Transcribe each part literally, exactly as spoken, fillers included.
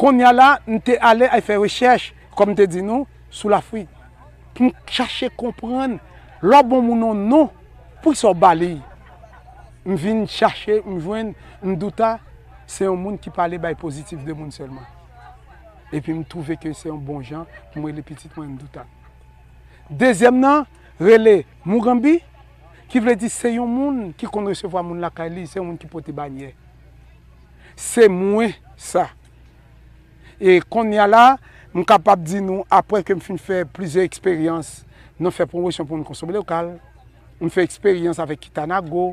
Kounye a la, m te ale al fè rechèch, kòm m te di nou, sou Lafrik. Pou m chache konprann, lè w ba yon moun yon non, poukisa w ba li? M vin chache, m jwenn Mdouta, se yon moun ki pale bay pozitif de moun sèlman. Epi m twouve ke se yon bon jan pou m rele pitit mwen Mdouta. Dezyèm nan, rele Mugambi, ki vle di se yon moun ki konn resevwa moun lakay li, se yon moun ki pote banyè. Se mwen sa. E kounye a la, m kapab di nou, apre ke m fin fè plizyè eksperyans, nou fè pwomosyon pou moun konsome lokal, m fè eksperyans avèk Kitanago.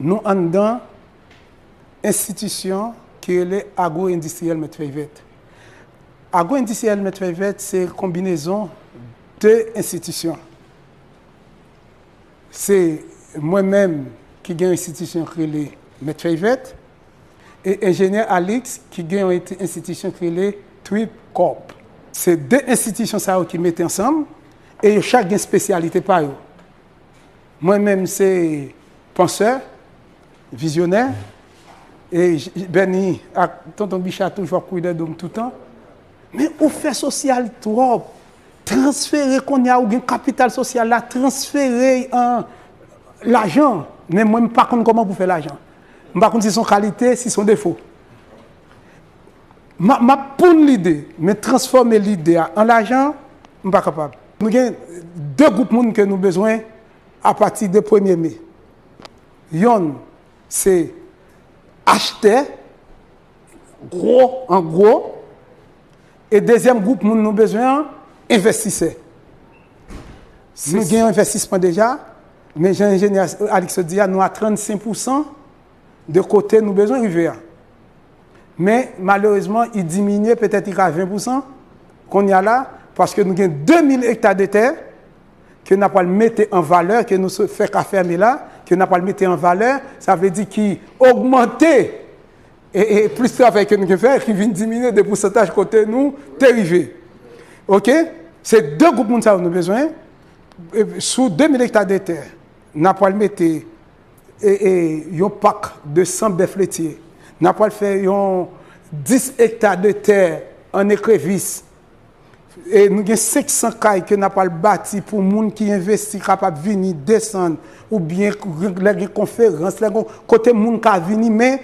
Nou anndan enstitisyon ki rele Agwo Endistriyèl Mèt Fèy Vèt. Agwo Endistriyèl Mèt Fèy Vèt se konbinezon de enstitisyon. Se mwen menm ki gen yon enstitisyon ki rele Mèt Fèy Vèt e enjenyè Alix ki gen yon enti-, enstitisyon ki rele Trip Corp. Se de enstitisyon sa yo ki mete ansanm e yo chak gen espesyalite pa yo. Mwen menm se pansè, vizyonè, e J-, J-, Bernie ak Tonton Bicha toujou ap kouri dèyè do m toutan. Men ou fè sosyal twòp. Transfere kounye a, ou gen kapital sosyal la, transfere an lajan. Men mwen, m pa konn kòman pou fè lajan. M pa konn si se yon kalite, si se yon defo. M a, m ap ponn lide, men transfòme lide a an lajan, m pa kapab. Nou gen de gwoup moun ke nou bezwen apati de premye me. Yonn, se achtè, gwo, an gwo, e dezyèm gwoup moun nou bezwen an, envestisè. Nou gen yon envestisman deja, men jan enjenyè Alix di a, nou a trannsenk pousan de kote nou bezwen rive a. Men, malerezman, li diminye, petèt li ka ven pousan kounye a la, paske nou gen de mil ekta de tè ke n ap pral mete an valè, ke nou so-, fèk afèmen la, ke n ap pral mete an valè, sa vle di ki ogmante, e, e plis travay ke nou gen fè, ki vin diminye de pousantaj kote nou te rive. Oke? Se de gwoup moun sa yo nou bezwen. E sou de mil ekta de tè, n ap pral mete e, e, yon pak de san bèf letye. N ap pral fè yon dis ekta de tè an ekrevis. E nou gen senk san kay ke n ap pral bati pou moun ki envesti kapab vini, desann, oubyen lè gen konferans, lè gen kote moun ka vini, men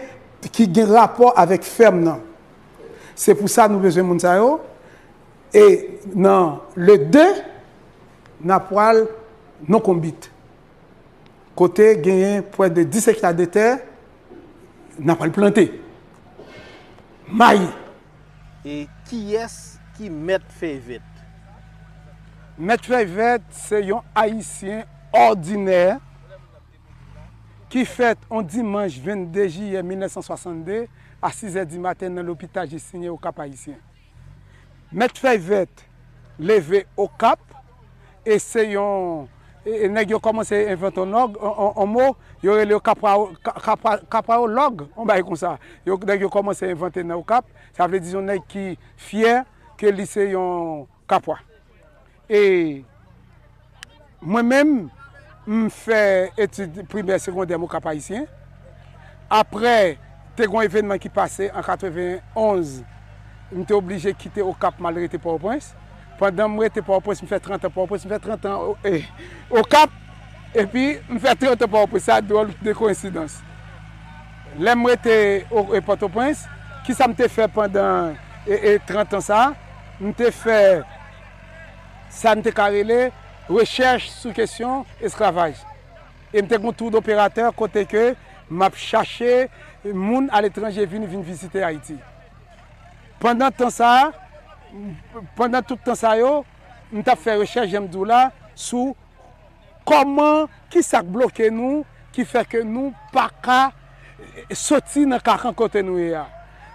ki gen rapò avèk fèm nan. Se pou sa nou bezwen moun sa yo. E nan le de, n ap pral Nonkonbit. Kote genyen prè de dis ekta de tè, n ap al plante mayi. E kiyès ki Mèt Fèy Vèt? Mèt Fèy Vèt se yon Ayisyen òdinè ki fèt on dimanch vennde jiyè mil nèf san swasannde a sizè di maten nan lopital Jistinyen Okap Ayisyen. Mèt Fèy Vèt leve Okap, e se yon, e, e nèg yo kòmanse envante yon lòg, on, on, on mo, yo rele yo kapwa-, ka-, kapwa-, kapwayològ, on bagay konsa. Yo, nèg yo kòmanse envante nan Okap, sa vle di yon nèg ki fyè ke li se yon kapwa. E mwen menm, m fè etid primè, segondè m Okap Ayisyen. Aprè, te gon evènman ki pase an katrevenonz, m te oblije kite Okap, m al rete Pòtoprens. Pandan m rete Pòtoprens, m fè trant an Pòtoprens, m fè trant an o-, e, Okap, epi m fè trant an Pòtoprens. Sa dwòl de koyensidans. Lè m rete o-, e, Pòtoprens, kisa m te fè pandan, e, e, trant an sa a? M te fè sa n te ka rele rechèch sou kesyon esklavaj. E m te gon tour d'opérateur kote ke m ap chache moun aletranje vin, vin vizite Ayiti. Pandan tan sa a, pandan tout tan sa yo, m t ap fè rechèch, jan m di w la, sou kòman, ki sa k bloke nou, ki fè ke nou pa ka soti nan kakan kote nou ye a.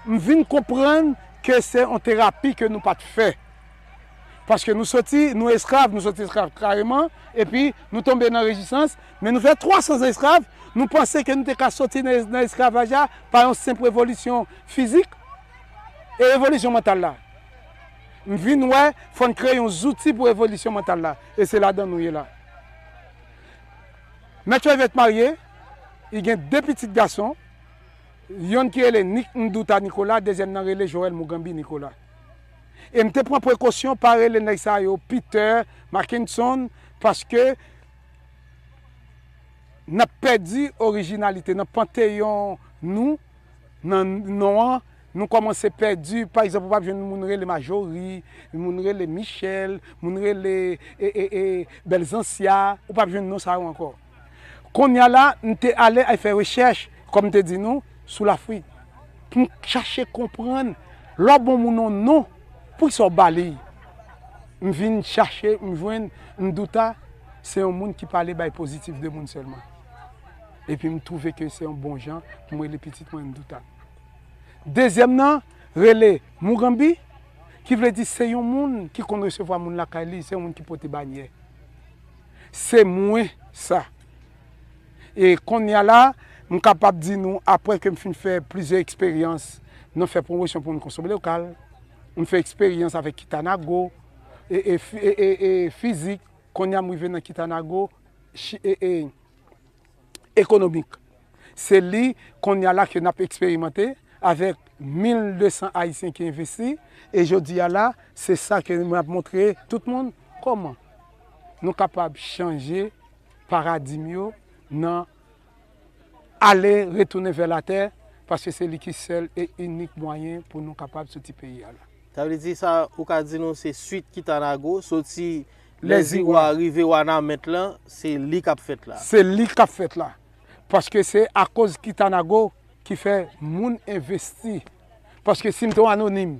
M vin konprann ke se yon terapi ke nou pa t fè. Paske nou soti, nou esklav, nou soti esklav kareman, epi nou tonbe nan rezistans, men nou fè twa san zan esklav, nou panse ke nou te ka soti nan, nan esklavaj la pa yon senp revolisyon fizik, e revolisyon mantal la. M vin wè, fò n kreye yon zouti pou revolisyon mantal la, e se ladan nou ye la. Mèt Fèy Vèt marye, li gen de pitit gason, yonn ki rele Nick Ndouta Nicolas, dezyèm nan rele Joël Mugambi Nicolas. E m te pran prekosyon pa rele nèg sa yo Peter, Mackenson, paske n ap pèdi orijinalite nan panteyon nou, nan non an, nou kòmanse pèdi. Pa egzanp, ou p ap jwenn moun rele Majori, moun rele Michel, moun rele e, e, e, Bèlzansya, ou p ap jwenn non sa yo ankò. Kounye a la, m te ale al fè rechèch, kòm m te di nou, sou Lafrik. Pou m chache konprann, lè w ba yon moun yon non, poukisa w ba li? M vin chache, m jwenn Ndouta, se yon moun ki pale bay pozitif de moun sèlman. Epi m twouve ke se yon bon jan pou m rele pitit mwen Ndouta. Dezyèm nan, rele Mugambi, ki vle di se yon moun ki konn resevwa moun lakay li, se yon moun ki pote banyè. Se mwen sa. E kounye a la, m kapab di nou, apre ke m fin fè plizyè eksperyans nan fè pwomosyon pou moun konsome lokal, m fè eksperyans avèk Kitanago, e, e, fi- e, e, e fizik, kounye a m rive nan Kitanago, chi- e, e, ekonomik. Se li, kounye a la, ke n ap eksperimante avèk mil de san Ayisyen ki envesti, e jodi a la, se sa ke mwen ap montre tout moun, kòman nou kapab chanje paradigm yo nan ale retounen vè latè, paske se li ki sèl e inik mwayen pou nou kapab soti peyi a la. Sa vle di sa, ou ka di nou se swit Kitanago, soti Lèziwa rive Wanament lan, se li k ap fèt la. Se li k ap fèt la. Paske se akoz Kitanago ki fè moun envesti. Paske si m te yon anonim,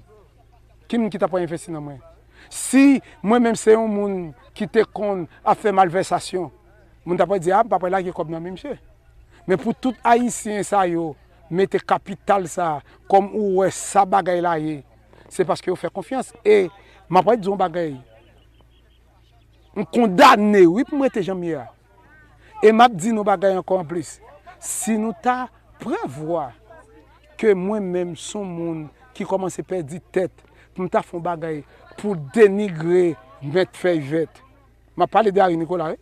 ki moun ki ta pral envesti nan mwen? Si mwen menm se yon moun ki te konn ap fè malvèsasyon, moun ta pral di, "A, m pa pral lage kòb nan men misye." Men pou tout Ayisyen sa yo mete kapital sa, kòm ou wè sa bagay la ye, se paske yo fè konfyans. E m ap di yon bagay, m kondane, wi, pou m rete jan m ye a. E m ap di nou bagay ankò anplis. Si nou ta prevwa ke mwen menm s on moun ki kòmanse pèdi tèt, pou m ta fè yon bagay pou denigre Mèt Fèy Vèt, m ap pale de Harry Nicolas, wi.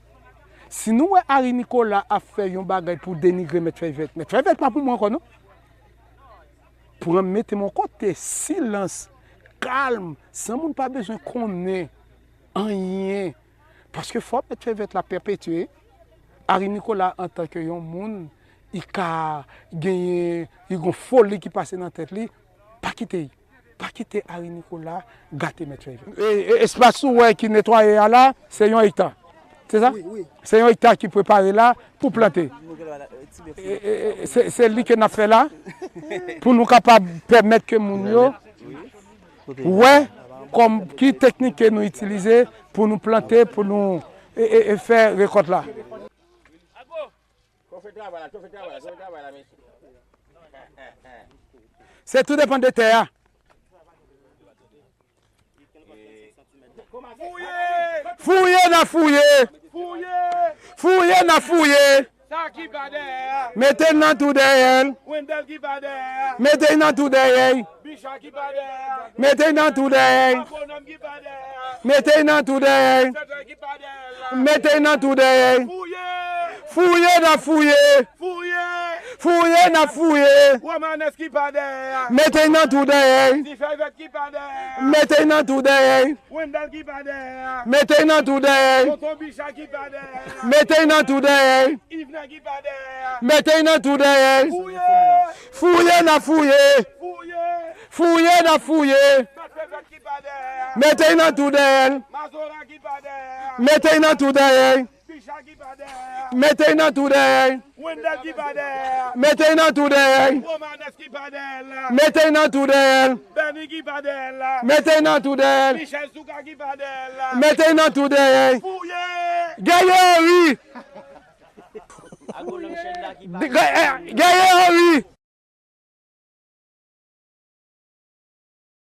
Si nou wè Harry Nicolas ap fè yon bagay pou denigre Mèt Fèy Vèt, Mèt Fèy Vèt pa pou mwen ankò, non. Pran mete m yon kote, silans, kalm, san moun pa bezwen konnen anyen. Paske fò Mèt Fèy Vèt la pèpetye. Harry Nicolas, antanke yon moun, li ka genyen, li gon foli ki pase nan tèt li. Pa kite l. Pa kite Harry Nicolas gate Mèt Fèy Vèt. E, e, espas ou wè ki netwaye a la, se yon ekta. Se sa? Wi, wi. Se yon ekta ki prepare la pou plante. E, e, e, se, se li ke n ap fè la, pou nou kapab pèmèt ke moun yo wè kòm ki teknik ke nou itilize pou nou plante, pou nou, e, e, e fè rekòt la. Se tou depann de tè a. Fouye n a fouye. Fouye n a fouye. Sa ki pa dèyè a. Mete l nan tou dèyè l. Wendèl ki pa dèyè a. Mete l nan tou dèyè l. Bicha ki pa dèyè a. Mete l nan tou dèyè l. Agwonòm ki pa dèyè a. Mete l nan tou dèyè l. Sètè ki pa dèyè l la. Mete l nan tou dèyè l. Fouye. Fouye n a fouye. Fouye. Fouye n a fouye. Wòmanès ki pa dèyè a. Mete l nan tou dèyè l. Ti Fèy Vèt ki pa dèyè a. Mete l nan tou dèyè l. Wendèl ki pa dèyè a. Mete l nan tou dèyè l. Tonton Bicha ki pa dèyè a. Mete l nan tou dèyè l. Ivna ki pa dèyè a. Mete l nan tou dèyè l. Fouye. Fouye n a fouye. Fouye. Fouye n a fouye. Mèt Fèy Vèt ki pa dèyè a. Mete l nan tou dèyè l. Mazora ki pa dèyè a. Mete l nan tou dèyè l. Bicha ki pa dèyè a. Mete l nan tou dèyè l. Mete y nan tou dèyè. Mete y nan tou dèyè. Mete y nan tou dèyè. Mete y nan tou dèyè. Mete y nan tou dèyè. Geye wi. Geye wi.